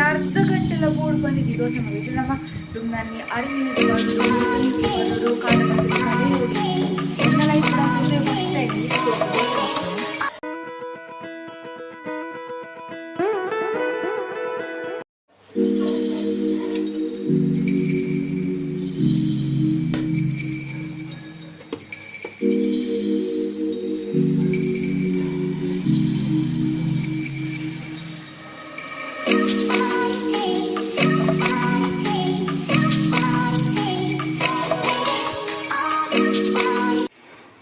ಅರ್ಧ ಗಂಟೆಲ ಬೋಡು ಪಂದಿಜಿ ದೋಸೆ ಮಲ್ಪುಜಿ. ನಮ್ಮ ದುಂಬಾನಿ ಅರಿ ನೀರು ಪಾಡೊಡು, ಉರ್ದು ನೀರು ಪಾಡೊಡು, ಕಾಂಡೆ ಬತ್ತ್ದ್ ಕಡೆಯೊಡು. ಎನ್ನ ಲೈಫ್ ಡ್ ಉಂದುವೇ ಫಸ್ಟ್ ಟೈಮ್ ಈತ್ ಸೋಕು ದೋಸೆ ಮಲ್ಪುನು.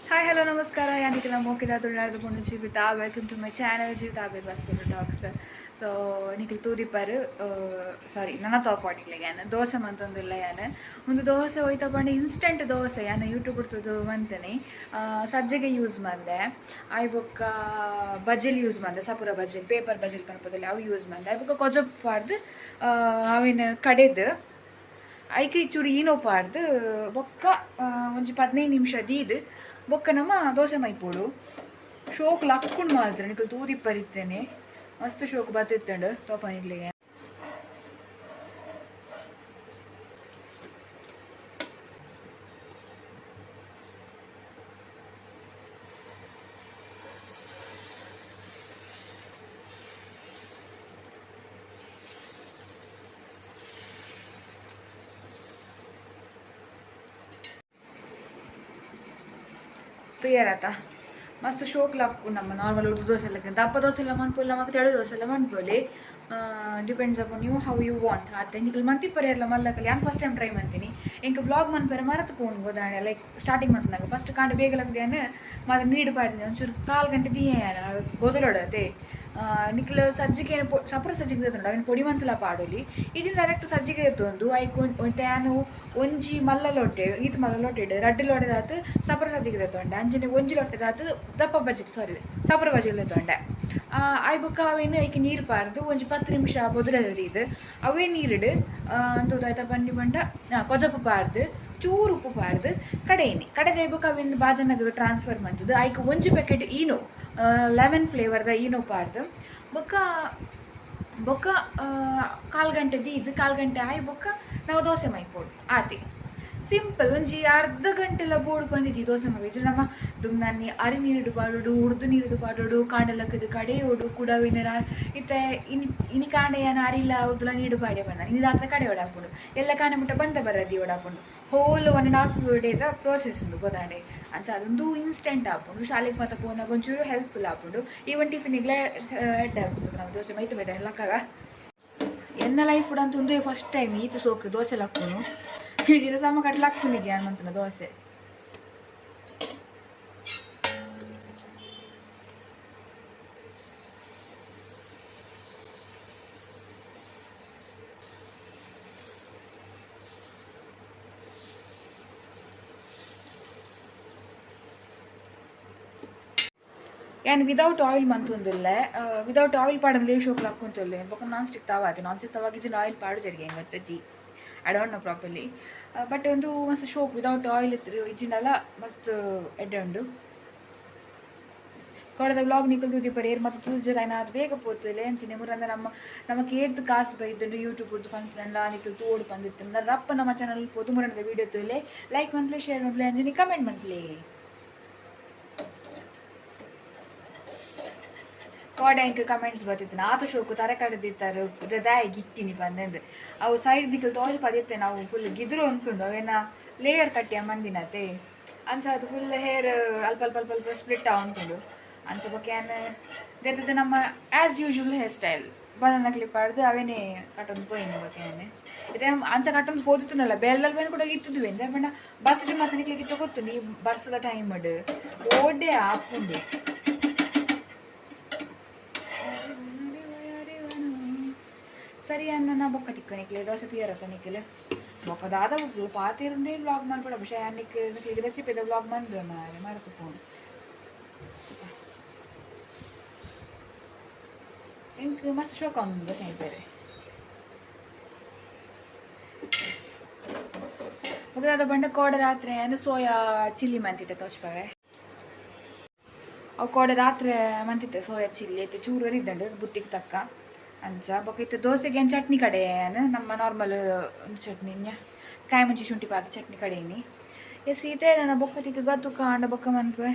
ಹಾಯ್, ಹಲೋ, ನಮಸ್ಕಾರ. ಯಾನಿಕಲ ಮೋಕೆದ ತುಳುನಾಡ್ದ ಪೊಣ್ಣು Jeevitha. Welcome to my channel Jeevitha Abir talks. So ನಿಕ್ಲ್ ತೂದಿಪ್ಪರ್, ಸಾರಿ, ನನ ತೋಪಾಡಿಲ್ಲ. ಯಾನ್ ದೋಸೆ ಮಂತೊಂದುಲ್ಲ. ಯಾನ್ ಒಂದು ದೋಸೆ ಹೋಯ್ತ ಪಂಡ ಇನ್ಸ್ಟೆಂಟ್ ದೋಸೆ ಯಾನ್ ಯೂಟ್ಯೂಬ್ ತೂದು ಮಂತನೆ. ಸಜ್ಜಿಗೆ ಯೂಸ್ ಮಂದೆ, ಆಯ್ ಬೊಕ್ಕ ಬಜಿಲ್ ಯೂಸ್ ಮಂದೆ, ಸಪುರ ಬಜಿಲ್, ಪೇಪರ್ ಬಜಿಲ್ ಪನ್ಪುದಲ್ಲ, ಅವು ಯೂಸ್ ಮಂದೆ. ಆಯ್ ಬೊಕ್ಕ ಕೊಜಪ್ ಪಾಡ್ದು ಅವಿನ ಕಡೆದು ಐಕ್ ಚೂರು ಈನೋ ಪಾಡ್ದು ಬೊಕ್ಕ ಒಂಜಿ 15 ನಿಮಿಷ ದೀದ್ ಬೊಕ್ಕ ನಮ್ಮ ದೋಸೆ ಮೈಪೋಡು. ಶೋಕ್ ಲಕ್ಕುಂಡು ಮಾತ್ರ. ನಿಕುಲು ತೂದಿಪ್ಪರಿತ್ತೇನೆ, ಮಸ್ತ್ ಶೋಕ್ ಬತ್ತಿತ್ತಂಡು ತೋಪ ನಿಕ್ಲೆಗೆ. ತೂಯರತ, ಮಸ್ತ್ ಶೋಕ್ ಲಕ್ಕು. ನಮ್ಮ ನಾರ್ಮಲ್ ಉರ್ದು ದೋಸೆ ಲಕ್ಕ ದಪ್ಪ ದೋಸೆ ಎಲ್ಲ ಮನ್ಪೊಲಿ, ನಮಕ್ ತೆಳು ದೋಸೆ ಎಲ್ಲ ಮನ್ಪೊಲಿ. Depends upon you, how you want ಆತೆ. ನಿಕಲ್ ಮಂತಿಪ್ಪರೆ ಎಲ್ಲ ಮಲ್ಲಕಲ್. ಯಾನ್ ಫಸ್ಟ್ ಟೈಮ್ ಟ್ರೈ ಮಂತೀನಿ. ಎಂಕ್ ವ್ಲಾಗ್ ಮನ್ಪೆರೆ ಮರತ್ ಪೋಂಡು ಗೋದಾಂಡ. ಲೈಕ್ ಸ್ಟಾರ್ಟಿಂಗ್ ಮನ್ಪುನಾಗ ಫಸ್ಟ್ ಕಾಂಡೆ ಬೇಗ ಲಕ್ಕ್ದ್ ಮಾತ ನೀರು ಪಾಡ್ದೆ, ಒಂಚೂರು ಕಾಲ್ ಗಂಟೆ ದೀಯೆ ಬೊದಲೊಡತೆ. ನಿಕ್ಲ್ ಸಜ್ಜಿಗೆ ಸಪುರ ಸಜ್ಜಿಗೆ ದೆತ್ತೊಂಡು ಅವೆನ್ ಪೊಡಿ ಮಂತುಲ ಪಾಡೊಲಿ. ಇಜ್ಜಿಂಡ ಡೈರೆಕ್ಟ್ ಸಜ್ಜಿಗೆ ದೆತ್ತೊಂದು ಐಕ್ ಯಾನ್ ಒಂಜಿ ಮಲ್ಲ ಲೋಟೆ, ಈತ್ ಮಲ್ಲ ಲೋಟೆಡ್ ರಡ್ಡ್ ಲೋಟೆದಾತ್ ಸಪುರ ಸಜ್ಜಿಗೆ ದೆತ್ತೊಂಡೆ. ಅಂಚನೆ ಒಂಜಿ ಲೋಟೆದಾತ್ ದಪ್ಪ ಬಜ್ಜಿ, ಸಾರಿ, ಸಪುರ ಬಜ್ಜಿಲ್ ದೆತ್ತೊಂಡೆ. ಆಯ್ ಬೊಕ್ಕ ಅವೆನ್ ಐಕ್ ನೀರು ಪಾಡ್ದ್ ಒಂಜಿ 10 ನಿಮಿಷ ಬೊದಲೆರೆ ದೀದ್, ಅವೇ ನೀರುಡ್ ಅಂದು ದಾದ ಪನ್ನಿ ಪಂಡ ಕೊಜಪು ಪಾಡ್ದ್, ಚೂರು ಉಪ್ಪು ಪಾಡ್ದ್ ಕಡೆಯಿನಿ. ಕಡೆದ ಬೊಕ್ಕ ಅವೆನ್ ಬಾಜನಗ್ ಟ್ರಾನ್ಸ್ಫರ್ ಮಂತುದು ಐಕ್ ಒಂಜಿ ಪ್ಯಾಕೆಟ್ ಈನೋ, ಲೆಮನ್ ಫ್ಲೇವರ್ದ ಈನೋ ಪಾಡ್ದ್ ಬೊಕ್ಕ ಬೊಕ್ಕ ಕಾಲ್ ಗಂಟೆ ದೀದ್, ಕಾಲ್ ಗಂಟೆ ಆಯಿ ಬೊಕ್ಕ ನಮ ದೋಸೆ ಮೈಪೊಡು ಆತೆ. ಸಿಂಪಲ್. ಒಂಜಿ ಅರ್ಧ ಗಂಟೆಲ ಬೋಡು ಪಂದಿಜಿ ದೋಸೆ ಮಲ್ಪೆರೆ. ನಮ್ಮ ದುಂಬಾನಿ ಅರಿ ನೀರುಡು ಪಾಡೊಡು, ಉರ್ದು ನೀರುಡು ಪಾಡೊಡು, ಕಾಂಡೆ ಲಕ್ಕುದು ಕಡೆಯೊಡು ಕುಡವಿನ. ಇತ್ತೆ ಇನಿ ಇನಿ ಕಾಂಡೆ ಯಾನ್ ಅರಿಲ ಉರ್ದುಲ ನೀರು ಪಾಡ್ಯ ಪಂಡ ಇನಿ ರಾತ್ರೆ ಕಡೆಯೊಡಾಪುಂಡು. ಎಲ್ಲ ಕಾಂಡೆ ಮುಟ್ಟ ಬಂತ ಬರ ದೀವೊಡಾಪುಂಡು. ಹೋಲ್ 1.5 ಡೇದ ಪ್ರೋಸೆಸ್ ಉಂಡು ಗೊತ್ತಾಂಡೆ. ಅಂಚ ಅದೊಂದು ಇನ್ಸ್ಟೆಂಟ್ ಆಪುಂಡು. ಶಾಲೆಗ್ ಮಾತ ಪೋನಗ ಒಂಚೂರು ಹೆಲ್ಪ್ಫುಲ್ ಆಪುಂಡು. ಈವನ್ ಟಿಫಿನಿಗ್ಲ ಎಡ್ಡೆ ಆಪುಂಡು. ನಮ್ಮ ದೋಸೆ ಮೈತ್ ಮೈತ್ ಲಕ್ಕಗ. ಎನ್ನ ಲೈಫ್ ಅಂತು ಉಂದುವೇ ಫಸ್ಟ್ ಟೈಮ್ ಈತ್ ಸೋಕು ದೋಸೆ ಲಕ್ಕುನು. ಇಜಿಡ ಸಮ ಕಟ್ ಲಕ್ಕುನಿದ್ದೆ ಯಾನ್ ದೋಸೆ. ಯಾನ್ ವಿದೌಟ್ ಆಯಿಲ್ ಮಂತೊಂದುಲ್ಲೆ. ವಿದೌಟ್ ಆಯಿಲ್ ಪಾಡಂದೆ ಶೋಕ್ ಲಕ್ಕೊಂತುಲ್ಲೆ. ಬೊಕ ನಾನ್ ಸ್ಟಿಕ್ ತವಾ ಆತೆ. ನಾನ್ ಸ್ಟಿಕ್ ತವಾಗ್ ಇಜ್ಜಿಂಡ ಆಯಿಲ್ ಪಾಡುಜೆರ್ ಗೊತ್ತಜ್ಜಿ, I don't know properly, but ಒಂದು ಮಸ್ತ್ ಶೋಕ್ ವಿದೌಟ್ ಆಯಿಲ್ ಇತ್ತು ಇಜ್ಜಿಂಡಲ ಮಸ್ತ್ ಎಡ್ಡೆ ಉಂಡು. ಕೋಡೆದ ವ್ಲಾಗ್ ನಿಕುಲು ತೂದಿಪ್ಪರ್. ಏರ್ ಮಾತ ತೂಜೆರ್ ಆಯ್ನ ಅದು ಬೇಗ ಪೋತುಲೆ. ಅಂಚನೆ ಮುರಂದ ನಮ್ಮ ನಮಕ್ ಏತ್ ಕಾಸು ಬೈದುಂಡು ಯೂಟ್ಯೂಬ್ ಡ್ದು ಪನ್ಪುನಲ್ಲ ನಿಕುಲು ತೂವೊಡು ಪಂದಿತ್ತುಂಡ ರಪ್ಪ ನಮ್ಮ ಚಾನಲ್ ಪೋದು ಮುರಂದ ವೀಡಿಯೋ ತೂಲೆ, ಲೈಕ್ ಮನ್ಪುಲೆ, ಶೇರ್ ಮನ್ಪುಲೆ, ಅಂಚನೆ ಕಮೆಂಟ್ ಮನ್ಪುಲೆ. ಕೋಡೆ ಎಂಕ್ ಕಮೆಂಟ್ಸ್ ಬತ್ತಿತ್ತು, ಆತ ಶೋಕು ತರೆ ಕಡ್ದಿತ್ತಾರೆ ದಾಯೆ ಗಿತ್ತಿನಿ ಪಂದೆಂದು. ಅವು ಸೈಡ್ ನಿಕುಲು ತೋಜು ಪದಿತ್ತೆ, ನಾವು ಫುಲ್ ಗಿದ್ರು ಅಂತುಂಡು. ಅವೇನ ಲೇಯರ್ ಕಟ್ಟಿಯ ಮಂದಿನತೆ, ಅಂಚ ಅದು ಫುಲ್ ಹೇರ್ ಅಲ್ಪ ಅಲ್ಪ ಅಲ್ಪ ಅಲ್ಪ ಸ್ಪ್ಲಿಟ್ ಆವೊಂತುಂಡು. ಅಂಚ ಬೊಕ್ಕ ಯಾನ್ ದೆತ್ತದ ನಮ್ಮ as usual hair style banana clip ಪಾಡ್ದು ಅವೇನೇ ಕಟ್ಟೊಂದು ಪೋಯಿನಿ. ಬೊಕ್ಕ ಯಾನ್ ಇತ್ತೆ ಅಂಚ ಕಟ್ಟೊಂದು ಪೋದಿತ್ತುನಲ್ಲ, ಬೇಲ್ದಲ್ವೇನು ಕೂಡ ಇತ್ತುದುವೆ ದಾಯೆ ಪಂಡ ಬಸ್ ಮಾತ ನಿಕ್ಲೆಗ್ ಇತ್ತೆ ಗೊತ್ತುಂಡು, ಈ ಬರ್ಸದ ಟೈಮ್ ಓಡೆ ಆಪುಂಡು. ಸರಿ ಅನ್ನ ಬೊಕ್ಕ ತಿಕ್ಕ ನಿಕ್ಲೆ ದೋಸೆ ತೀರತ್ತ ನಿಕ್ಲೆ. ಬೊಕ್ಕ ದಾದ ಫುಲ್ ಪಾತಿರಂದೇ ವ್ಲಾಗ್ ಮನ್ಪೊಡ. ಬುಷ ಯಾನ್ ನಿಕ್ ನಿಕ್ಲೆಗ್ ರೆಸಿಪಿದ ವ್ಲಾಗ್ ಮಂದು ಮಾರೆ ಮರತು ಪೋಂಡು. ಎಂಕ್ ಮಸ್ತ್ ಶೋಕ್ ಆವೊಂದುಂಡು ದೋಸೆ ಮನ್ಪೆರೆ. ಬೊಕ ದಾದ ಪಂಡ, ಕೋಡೆ ರಾತ್ರೆ ಯಾನ್ ಸೋಯಾ ಚಿಲ್ಲಿ ಮಂತಿತ್ತೆ, ತೋಜ್ಪಾವೆ. ಅವು ಕೋಡೆ ರಾತ್ರೆ ಮಂತಿತ್ತೆ ಸೋಯಾ ಚಿಲ್ಲಿ. ಐತೆ ಚೂರು ಒರಿದ್ಂಡು ಬುತ್ತಿಗೆ ತಕ್ಕ. ಅಂಚ ಬೊಕ ಇತ್ತೆ ದೋಸೆಗೆ ಏನು ಚಟ್ನಿ ಕಡೆ ನಮ್ಮ ನಾರ್ಮಲ್ ಚಟ್ನಿ ಕಾಯಿ ಮುಂಚಿ ಶುಂಠಿ ಪಾಡ್ದು ಚಟ್ನಿ ಕಡೆಯಿನಿ. ಎಸ್, ಈತೆ ನನ್ನ ಬೊಕ್ಕ ತಿಕ್ಕ ಗತ್ತು ಕಾಂಡ ಬೊಕ್ಕ ಮನ್ಪುವೆ.